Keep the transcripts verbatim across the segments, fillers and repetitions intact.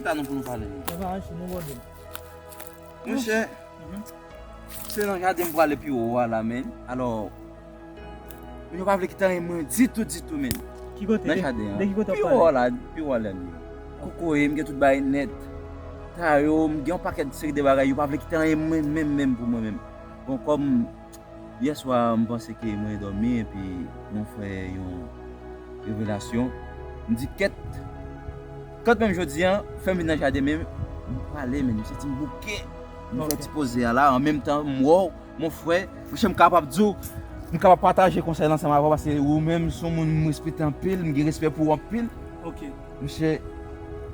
Sa nou pou nou pale. Mwen pa achte non, brother. Monchè, se nan jaden m prale pi wo a la, men. Alò, moun yo pa vle kite anyen mwen ditou, ditou, men. Ki kote? Nan jaden an. De ki kote w ap pale? Pi wo a la, pi wo a la, men. Kokoye, m gen tout bagay nèt. Tayo, m gen yon pakèt seri de bagay, yo pa vle kite anyen mwen menm, menm pou mwen menm. Bon, kòm yè swa, m panse ke mwen dòmi, epi mwen fè yon revelasyon. M di, kèt, kanmenm jodi an, fè m vin nan jaden, men m prale, men m santi m bouke. M fè ti poze a la, an menm tan, m wè w, mon frè, monchè, m kapab di w, m kapab pataje konsèy la ansanm avè w, paske ou menm, se yon moun m respekte anpil, m gen respè pou ou anpil. Ok. Monchè,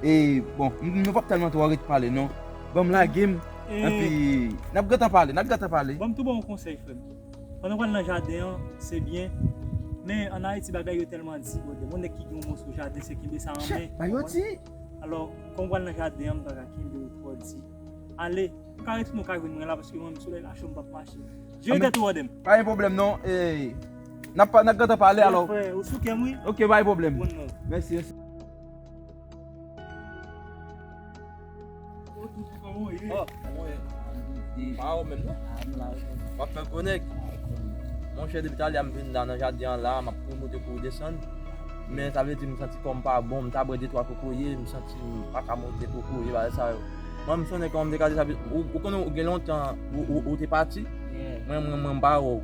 e, bon, m, nou p ap tèlman twò ret pale, non. Ban m lage m, epi n ap gentan pale, n ap gentan pale. Ban m tou ba w yon konsèy, frè m. Pandan w pral nan jaden an, se byen. Men ann Ayiti, bagay yo tèlman di, brother. Yon nèg ki gen yon moso jaden, se kenbe sa an men. Bagay yo di. Alò, kòm w pral nan jaden an, m pa ka kenbe w twò di. Ale, ou ka retounen, ou ka jwenn mwen la, paske mwen, solèy la cho, m p ap mache. Jere tèt ou, brother m. Pa gen pwoblèm, non. E, n ap, n ap gentan pale, alò. Frè, ou sou kè m, wi. Ok, pa gen pwoblèm. Mèsi, mèsi. Oh, kòman w ye? Oh, kòman w ye? Pa ou menm, non? W ap fè konnen. Monchè, depi talè a m vin la nan jaden an la, m ap kouri monte, kouri desann. Men sa vle di m santi kò m pa bon, m ta bwè de twa kokoye, m santi m pa ka monte kokoye, bagay sa yo. Mwen, m sonnen kòman m te ka di sa, ou, ou konnen ou gen lontan ou, ou, ou te pati. Mwen, mwen, mwen, m pa wè w.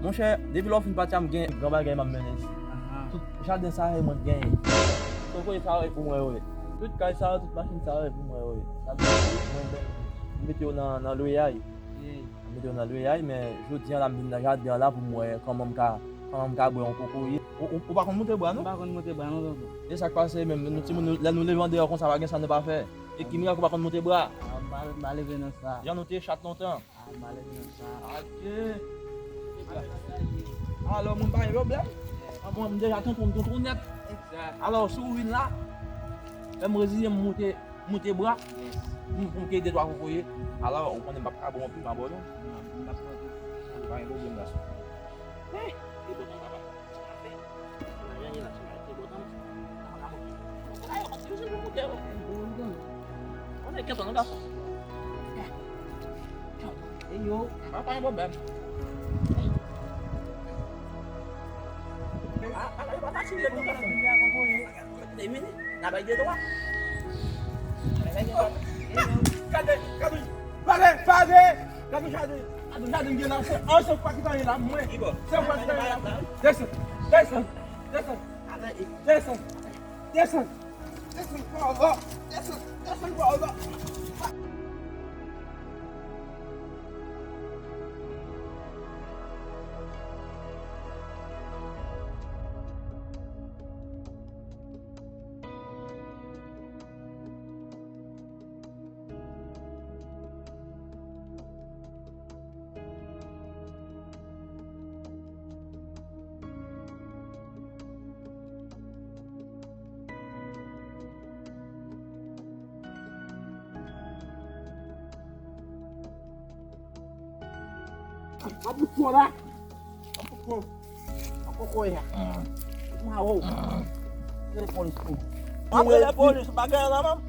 Monchè, depi lè w fin pati a, m gen gran bagay m ap mennen. Tout jaden sa a, e mwen k genyen. Kokoye sa yo, e pou mwen yo ye. Tout kay sa yo, tout machin sa yo, e pou mwen yo ye. Sa vle di, mwen menm, m mete yo nan, nan lweyay. M mete yo nan lweyay, men jodi a la, m vin nan jaden an la pou m wè kòman m ka, kòman m ka bwè yon kokoye. Ou, ou, ou pa konn monte bwa, non? M pa konn monte bwa, non, tonton. E sa k pase menm, nou timoun, nou, lè nou leve andeyò konsa, pa gen sa nou pa fè. E ki mirak ou pa konn monte bwa? Ah, m pa, m pa leve nan sa. Jan nou te chat lontan. Ah, m pa leve nan sa. Adye. Alò, mwen pa gen pwoblèm. Ah, mwen, m deja tonton, m tonton nèt. Egzak. Alò, si w vin la, fè m reziye m monte, monte bwa. Yes. M, m kite de twa kokoye. Alò, ou konnen m p ap ka bon anpil, m abò non. Non, m p ap pran anpil. Pa gen pwoblèm, gason. Eh, e bon, papa. Yo, pa gen pwoblèm. Gade, gade, pale, pale. Gade, gade, gade jaden gen la, se an se pa ki ta ye la, mwen. Se mwen ki ta ye la. Desann, desann, desann, desann, desann, desann, desann, desann. Mwen pou kò la. Mwen pou kò. Mwen pou kò ya. Mwen a wou. Rele polis pou. Mwen rele polis, bagay la, manm.